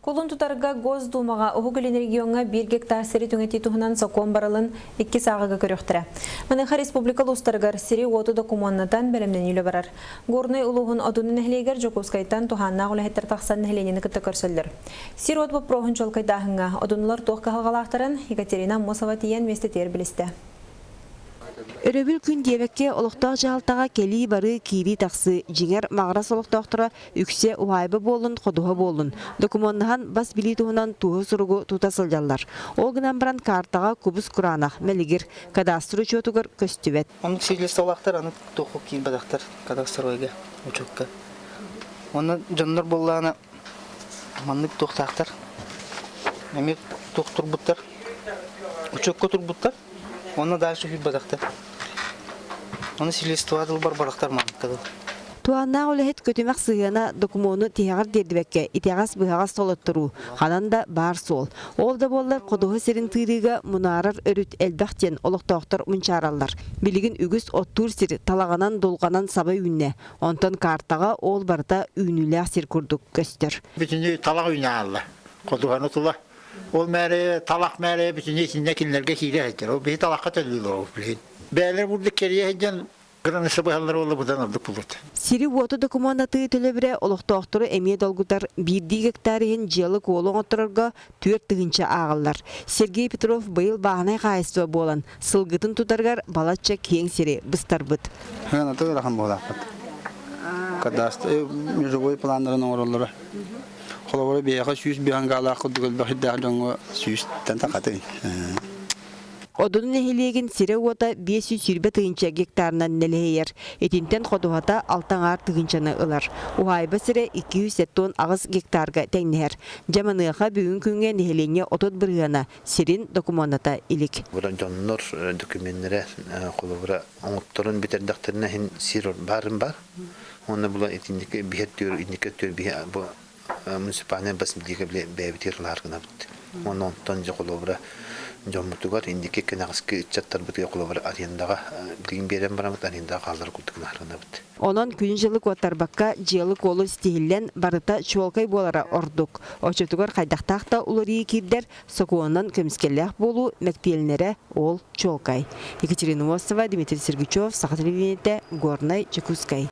Кулун тутарга Госдумаҕа Уһук Илин региоҥҥа биир гектар сири түҥэтии туһунан сокуон барылын иккис ааҕыыга көрүөхтэрэ. Маныаха республика улуустарыгар сири-уоту докумуоннатан бэлэмнэнии үлэ барар. Горнай улууһун Одуну нэһилиэгэр Дьокуускайтан туһааннаах үлэһиттэр тахсан нэһилиэнньэни кытта көрсөллөр. Сир-уот боппуруоһун чуолкайдааһыҥҥа одунулар туох кыһалҕалаахтарын Екатерина Аммосова тиийэн миэстэтигэр билистэ. Өрөбүл күн диэбэккэ олохтоох дьаһалтаҕа кэлии-барыы, киирии-тахсыы, дьиҥэр, Маҕарас олохтоохторо үксэ уһаайба буоллун, ходуһа буоллун, докумуоннаһан бас билии туһунан туоһу суругу тута сылдьаллар. Ол гынан баран каартаҕа кубус кураанах, мэлигир, кадастр учуотугар көстүбэт. Оннук свидетельстволаахтар аны туохха киирбэтэхтэр кадастровойга учуокка. Онно дьоннор буоллаҕына маннык туохтаахтар эмиэ туох турбуттар учуокка турбуттар Уонна дальше сүүрбэтэхтэр. Ону силиэстибэ барбарахтар маннык дылы. Туһааннаах үлэһит көтүмэх сыһыана докумуону тиһэҕэр тиэрдибэккэ итэҕэс-быһаҕас толотторуу ханан да баар суол. Ол да буоллар ходуһа сирин тыырыыга мунаарар өрүт элбэх диэн олохтоохтор мунчаараллар. Билигин үгүс оттуур сир талаҕынан, дулҕанан саба үүннэ. Онтон каартаҕа ол барыта үүнүүлээх сир курдук көстөр. Бүтүннүү талах үүнэ хаалла. Ходуһаны тула. Ол мээрэ талах мээрэ бүтүннүү итиннэ кинилэргэ киирэ сылдьар. Ол биһи талахха төлүүр ол билигин. Бэйэлэр бурдук кэрийэ сылдьан кыраныысса быһаллар уолла быдан ордук булут. Сири-уоту докумуоннатыы төлөбүрэ олохтоохтору эмиэ долгутар. Биирдии гектар иһин дьыала-куолу оҥотторорго 4000 ааҕыллар. Сергей Петров быйыл бааһынай хаһаайыстыба буолан, сылгытын тутарыгар балачча киэҥ сири быстарбыт. Сыаната ыарахан буолаахпыт. Кадастр межевой планнарын оҥороллоро. Холобура, биһиэхэ 105 гаалаах курдук элбэх ирдээх дьоҥҥо сүүстэн тахатын. Одуну нэһилиэгин сирэ-уота 520 тыһыынча гектарынан нэлэһийэр. Итинтэн ходуһата алта аҥаар тыһыынчаны ылар. Уһаайба сирэ 278 гектарга тэҥнэһэр. Дьэ маныаха бүгүн күҥҥэ нэһилиэнньэ 30 бырыһыана сирин докумуонната илик. Бу дьоннор документнэрэ холобура оҥотторон бүтэрдэхтэринэ иһин сир баарын бар. Уонна була итинник биһэр түөр инники түөр биһи бу муниципальнай бас билиигэ бэйэбитигэр ылаар гынабыт. Уонна онтон дьэ холобура дьоммутугар инники кэнэҕэски ыччаттарбытыгар холобура арендаҕа билигин биэрэн бараммыт арендаҕа хааллар курдук гынаар гынабыт. Онон күнү-дьылы куоттарбакка дьыалы-куолу ситиһиллэн барыта чуолкай буолара ордук. Оччотугар хайдахтаах да уларыйыы киирдэр, сокуонунан көмүскэллээх буолуу мэктиэлэнэрэ ол чуолкай. Екатерина Мостова, Дмитрий Сергучев, Саха телевидениетэ, Горнай, Дьокуускай.